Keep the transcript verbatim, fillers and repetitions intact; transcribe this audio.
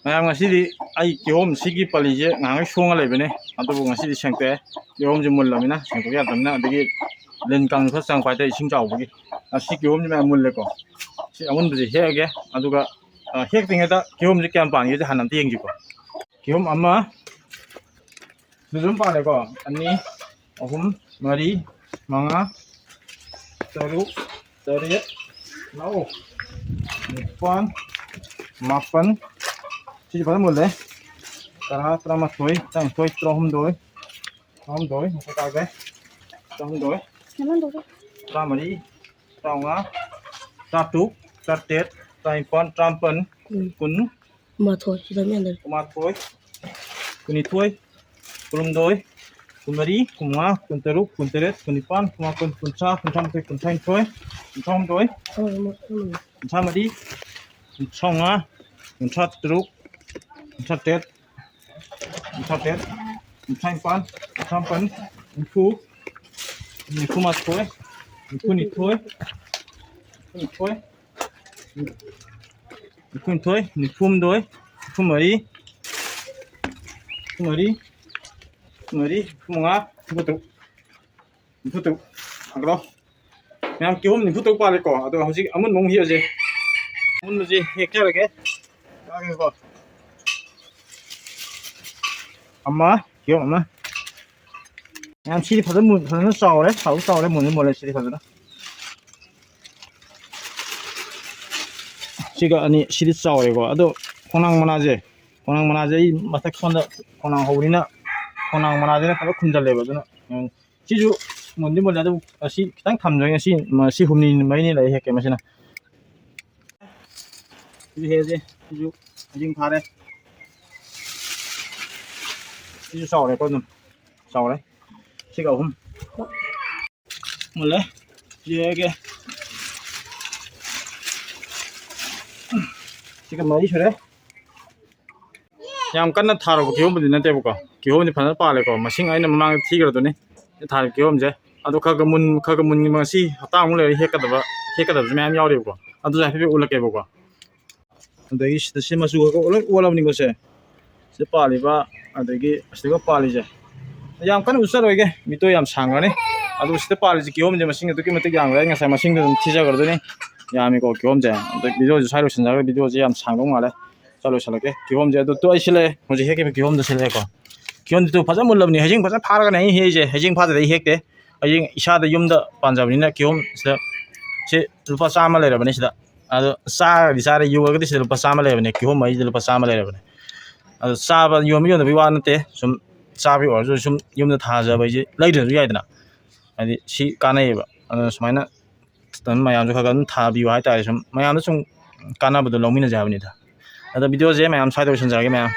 ꯃꯌꯥꯝ, ꯉꯁꯤꯗꯤ ꯑꯩ ꯀꯤꯍꯣꯝ ꯁꯤꯒꯤ ꯄꯜꯂꯤꯁꯦ ꯉꯥꯏꯍꯥꯛ ꯁꯣꯡꯉ ꯂꯩꯕꯅꯦ, ꯑꯗꯨꯕꯨ ꯉꯁꯤꯗꯤ ꯁꯦꯡꯇꯣꯛꯑꯦ꯫ ꯀꯤꯍꯣꯝꯁꯦ ꯃꯨꯜꯂꯃꯤꯅ ꯁꯦꯡꯇꯣꯛ ꯌꯥꯗꯕꯅꯤꯅ, ꯑꯗꯒꯤ ꯂꯤꯟ ꯀꯥꯡꯁꯨ ꯈꯔ ꯆꯪꯉꯛꯄ ꯍꯥꯏꯇꯥꯔꯦ, ꯏꯁꯤꯡ ꯆꯥꯎꯕꯒꯤ꯫ ꯉꯁꯤ ꯀꯤꯍꯣꯝꯁꯦ ꯃꯌꯥꯝ ꯃꯨꯜꯂꯦꯀꯣ꯫ ꯁꯤ ꯑꯃꯨꯟꯕꯁꯦ ꯍꯦꯛꯑꯒꯦ, ꯑꯗꯨꯒ, ꯑ, ꯍꯦꯛꯇ꯭ꯔꯤꯉꯩꯗ ꯀꯤꯍꯣꯝꯁꯦ ꯀꯌꯥꯝ ꯄꯥꯟꯒꯦꯁꯦ ꯍꯥꯟꯅ ꯑꯝꯇ ꯌꯦꯡꯁꯤꯀꯣ꯫ ꯀꯤꯍꯣꯝ ꯑꯃ, ꯁꯤꯗꯁꯨ ꯑꯗꯨꯝ ꯄꯥꯜꯂꯦꯀꯣ꯫ ꯑꯅꯤ, ꯑꯍꯨꯝ, ꯃꯔꯤ, ꯃꯉꯥ, ꯇꯔꯨꯛ, ꯇꯔꯦꯠ, ꯂꯥꯛꯑꯣ꯫ ꯅꯤꯄꯥꯟ, ꯃꯥꯄꯟ, ꯁꯤꯁꯨ ꯐꯖꯅ ꯃꯨꯜꯂꯦ꯫ ꯇꯔꯥ, ꯇꯔꯥꯃꯥꯊꯣꯏ, ꯇꯔꯥꯅꯤꯊꯣꯏ, ꯇꯔꯥꯍꯨꯝꯗꯣꯏ, ꯇꯔꯥꯍꯨꯝꯗꯣꯏ, ꯃꯈꯥ ꯇꯥꯈ꯭ꯔꯦ꯫ ꯇꯔꯥꯍꯨꯝꯗꯣꯏ, ꯇꯔꯥꯃꯔꯤ, ꯇꯔꯥꯃꯉꯥ, ꯇꯔꯥꯇꯔꯨꯛ, ꯇꯔꯥꯇꯔꯦꯠ, ꯇꯔꯥꯅꯤꯄꯥꯟ, ꯇꯔꯥꯃꯥꯄꯟ, ꯎꯝ꯫ ꯀꯨꯟ, ꯃꯥꯊꯣꯏ, ꯁꯤꯗ ꯃꯌꯥꯝ ꯂꯩꯔꯦ꯫ ꯀꯨꯟꯃꯥꯊꯣꯏ, ꯀꯨꯟꯅꯤꯊꯣꯏ, ꯀꯨꯟꯍꯨꯝꯗꯣꯏ, ꯀꯨꯟꯃꯔꯤ, ꯀꯨꯟꯃꯉꯥ, ꯀꯨꯟꯇꯔꯨꯛ, ꯀꯨꯟꯇꯔꯦꯠ, ꯀꯨꯟꯅꯤꯄꯥꯟ, ꯀꯨꯟꯃꯥꯄꯟ, ꯀꯨꯟꯊ꯭ꯔꯥ, ꯀꯨꯟꯊ꯭ꯔꯥꯃꯥꯊꯣꯏ, ꯀꯨꯟꯊ꯭ꯔꯥꯅꯤꯊꯣꯏ, ꯀꯨꯟꯊ꯭ꯔꯥꯍꯨꯝꯗꯣꯏ, ꯀꯨꯟꯊ꯭ꯔꯥꯃꯔꯤ, ꯀꯨꯟꯊ꯭ꯔꯥꯃꯉꯥ, ꯀꯨꯟꯊ꯭ꯔꯥꯇꯔꯨꯛ, ꯀꯨꯟꯊ꯭ꯔꯥꯇꯔꯦꯠ, ꯀꯨꯟꯊ꯭ꯔꯥꯇꯔꯦꯠ, ꯀꯨꯟꯊ꯭ꯔꯥꯅꯤꯄꯥꯟ, ꯀꯨꯟꯊ꯭ꯔꯥꯃꯥꯄꯟ, ꯅꯤꯐꯨ, ꯅꯤꯐꯨꯃꯥꯊꯣꯏ, ꯅꯤꯐꯨꯅꯤꯊꯣꯏ, ꯅꯤꯐꯨꯅꯤꯊꯣꯏ, ꯅꯤꯐꯨꯅꯤꯊꯣꯏ, ꯅꯤꯐꯨꯍꯨꯝꯗꯣꯏ, ꯅꯤꯐꯨꯃꯔꯤ, ꯅꯤꯐꯨꯃꯔꯤ, ꯅꯤꯐꯨꯃꯔꯤ, ꯅꯤꯐꯨꯃꯉꯥ, ꯅꯤꯐꯨꯇꯔꯨꯛ, ꯅꯤꯐꯨꯇꯔꯨꯛ꯫ ꯊꯥꯡꯒꯠꯂꯣ꯫ ꯃꯌꯥꯝ, ꯀꯤꯍꯣꯝ ꯅꯤꯐꯨꯇꯔꯨꯛ ꯄꯥꯜꯂꯦꯀꯣ꯫ ꯑꯗꯣ ꯍꯧꯖꯤꯛ ꯑꯃꯨꯟꯕ ꯑꯃꯨꯛ ꯍꯦꯛꯑꯁꯦ꯫ ꯑꯃꯨꯟꯕꯁꯦ ꯍꯦꯛꯆꯔꯒꯦ꯫ ꯆꯥꯒꯦꯀꯣ꯫ ꯑꯃ, ꯀꯤꯍꯣꯝ ꯑꯃ꯫ ꯃꯌꯥꯝ, ꯁꯤꯗꯤ ꯐꯖꯅ ꯃꯨꯟ-, ꯐꯖꯅ ꯆꯥꯎꯔꯦ꯫ ꯆꯥꯎꯁꯨ ꯆꯥꯎꯔꯦ, ꯃꯨꯟꯁꯨ ꯃꯨꯜꯂꯦ ꯁꯤꯗꯤ ꯐꯖꯅ꯫ ꯁꯤꯒ ꯑꯅꯤ, ꯁꯤꯗꯤ ꯆꯥꯎꯔꯦꯀꯣ꯫ ꯑꯗꯣ ꯈꯣꯡꯅꯥꯡ ꯃꯅꯥꯁꯦ, ꯈꯣꯡꯅꯥꯡ ꯃꯅꯥꯁꯦ ꯑꯩ ꯃꯊꯛ ꯁꯣꯝꯗ ꯈꯣꯡꯅꯥꯡ ꯍꯧꯕꯅꯤꯅ ꯈꯣꯡꯅꯥꯡ ꯃꯅꯥꯁꯤꯅ ꯐꯖꯅ ꯈꯨꯝꯖꯜꯂꯦꯕ꯫ ꯑꯗꯨꯅ, ꯎꯝ, ꯁꯤꯁꯨ ꯃꯨꯟꯗꯤ ꯃꯨꯜꯂꯦ, ꯑꯗꯨꯕꯨ ꯑꯁꯤ ꯈꯤꯇꯪ ꯊꯝꯖꯒꯦ꯫ ꯉꯁꯤ, ꯃ-, ꯁꯤ ꯍꯨꯝꯅꯤ ꯃꯔꯤꯅꯤ ꯂꯩ ꯍꯦꯛꯀꯦ ꯃꯁꯤꯅ꯫ ꯁꯤꯁꯨ ꯍꯦꯛꯑꯁꯦ꯫ ꯁꯤꯁꯨ ꯍꯩꯖꯤꯡ ꯐꯥꯔꯦ꯫ ꯁꯤꯁꯨ ꯆꯥꯎꯔꯦꯀꯣ, ꯑꯗꯨꯝ ꯆꯥꯎꯔꯦ꯫ ꯁꯤꯒ ꯑꯍꯨꯝ꯫ ꯃꯨꯜꯂꯦ꯫ ꯁꯤ ꯍꯦꯛꯑꯒꯦ꯫ ꯁꯤꯒ ꯃꯔꯤ ꯁꯨꯔꯦ꯫ ꯌꯥꯝ ꯀꯟꯅ ꯊꯥꯔꯨꯕ ꯀꯤꯍꯣꯝꯕꯨꯗꯤ ꯅꯠꯇꯦꯕꯀꯣ꯫ ꯀꯤꯍꯣꯝꯗꯤ ꯐꯖꯅ ꯄꯥꯜꯂꯦꯀꯣ꯫ ꯃꯁꯤꯡ ꯑꯩꯅ ꯃꯃꯥꯡꯗ ꯊꯤꯈ꯭ꯔꯗꯨꯅꯤ꯫ ꯊꯥꯔꯤꯕ ꯀꯤꯍꯣꯝꯁꯦ꯫ ꯑꯗꯣ ꯈꯔ ꯈꯔ ꯃꯨꯟ-, ꯈꯔ ꯈꯔ ꯃꯨꯟ-, ꯉꯁꯤ ꯍꯞꯇꯥꯃꯨꯛ ꯂꯩꯔ ꯍꯦꯛꯀꯗꯕ, ꯍꯦꯛꯀꯗꯕꯁꯨ ꯃꯌꯥꯝ ꯌꯥꯎꯔꯤꯕꯀꯣ꯫ ꯑꯗꯨꯁꯨ ꯍꯥꯏꯐꯦꯠ ꯎꯠꯂꯛꯀꯦꯕꯀꯣ꯫ ꯑꯗꯒꯤ ꯁꯤꯗ ꯁꯤ ꯃꯆꯨ ꯈꯔ ꯂꯣꯏ ꯑꯣꯜꯂꯕꯅꯤꯀꯣ꯫ ꯁꯦ ꯁꯤꯗ ꯄꯥꯜꯂꯤꯕ, ꯑꯗꯒꯤ ꯑꯁꯤꯗꯒ ꯄꯥꯜꯂꯤꯁꯦ, ꯌꯥꯝ ꯀꯟꯅ ꯎꯠꯆꯔꯣꯏꯒꯦ, ꯃꯤꯇꯣ ꯌꯥꯝ ꯁꯥꯡꯈ꯭ꯔꯅꯤ꯫ ꯑꯗꯨ ꯁꯤꯗ ꯄꯥꯜꯂꯤꯁꯦ ꯀꯤꯍꯣꯝꯁꯦ ꯃꯁꯤꯡ ꯑꯗꯨꯛꯀꯤ ꯃꯇꯤꯛ ꯌꯥꯝꯈ꯭ꯔꯦ꯫ ꯑꯩ ꯉꯁꯥꯏ ꯃꯁꯤꯡꯗꯣ ꯑꯗꯨꯝ ꯊꯤꯖꯈ꯭ꯔꯗꯣꯏꯅꯤ꯫ ꯌꯥꯝꯃꯤꯀꯣ ꯀꯤꯍꯣꯝꯁꯦ꯫ ꯑꯗꯣ ꯚꯤꯗꯤꯑꯣꯁꯦ ꯁ꯭ꯋꯥꯏ ꯂꯣꯏꯁꯤꯟꯖꯔꯒ, ꯚꯤꯗꯤꯑꯣꯁꯦ ꯌꯥꯝ ꯁꯥꯡꯗꯧ ꯃꯥꯜꯂꯦ꯫ ꯆꯠꯂꯣ ꯂꯣꯏꯁꯤꯜꯂꯒꯦ꯫ ꯀꯤꯍꯣꯝꯁꯦ ꯑꯗꯨ ꯇꯨ ꯑꯩ ꯁꯤꯜꯂꯛꯑꯦ, ꯍꯧꯖꯤꯛ ꯍꯦꯛꯈꯤꯕ ꯀꯤꯍꯣꯝꯗꯣ ꯁꯤꯜꯂꯛꯑꯦꯀꯣ꯫ ꯀꯤꯍꯣꯝꯗꯨ ꯐꯖꯅ ꯃꯨꯜꯂꯕꯅꯤ꯫ ꯍꯩꯖꯤꯡ ꯐꯖꯅ ꯐꯥꯔꯒꯅꯦ ꯑꯩ ꯍꯦꯛꯏꯁꯦ꯫ ꯍꯩꯖꯤꯡ ꯐꯥꯗꯗꯤ ꯑꯩ ꯍꯦꯛꯇꯦ꯫ ꯍꯩꯖꯤꯡ ꯏꯁꯥꯗ ꯌꯨꯝꯗ ꯄꯥꯟꯖꯕꯅꯤꯅ ꯀꯤꯍꯣꯝ ꯁꯤꯗ, ꯁꯤ ꯂꯨꯄꯥ ꯆꯥꯝꯃ ꯂꯩꯔꯕꯅꯤ ꯁꯤꯗ꯫ ꯑꯗꯣ ꯆꯥꯔꯒꯗꯤ ꯆꯥꯔꯦ, ꯌꯣꯜꯂꯒꯗꯤ ꯁꯤꯗ ꯂꯨꯄꯥ ꯆꯥꯝꯃ ꯂꯩꯔꯕꯅꯦ꯫ ꯀꯤꯍꯣꯝ ꯃꯔꯤꯁꯤꯗ ꯂꯨꯄꯥ ꯆꯥꯝꯃ ꯂꯩꯔꯕꯅꯦ꯫ ꯑꯗꯣ ꯆꯥꯕ, ꯌꯣꯟꯕ ꯌꯣꯟꯗꯕꯒꯤ ꯋꯥ ꯅꯠꯇꯦ, ꯁꯨꯝ ꯆꯥꯕꯒꯤ ꯑꯣꯏꯔꯁꯨ ꯁꯨꯝ ꯌꯨꯝꯗ ꯊꯥꯖꯕ ꯍꯥꯏꯁꯦ ꯂꯩꯗ꯭ꯔꯁꯨ ꯌꯥꯏꯗꯅ꯫ ꯍꯥꯏꯗꯤ ꯁꯤ ꯀꯥꯟꯅꯩꯌꯦꯕ꯫ ꯑꯗꯨꯅ ꯁꯨꯃꯥꯏꯅ ꯃꯌꯥꯝꯁꯨ ꯈꯔ ꯈꯔ ꯑꯗꯨꯝ ꯊꯥꯕꯤꯌꯨ ꯍꯥꯏꯇꯥꯔꯦ꯫ ꯁꯨꯝ ꯃꯌꯥꯝꯗ ꯁꯨꯝ ꯀꯥꯟꯅꯕꯗꯣ ꯂꯧꯃꯤꯟꯅꯁꯦ ꯍꯥꯏꯕꯅꯤꯗ꯫ ꯑꯗꯣ ꯚꯤꯗꯤꯑꯣꯁꯦ ꯃꯌꯥꯝ ꯁ꯭ꯋꯥꯏꯗ ꯂꯣꯏꯁꯤꯟꯖꯔꯒꯦ ꯃꯌꯥꯝ꯫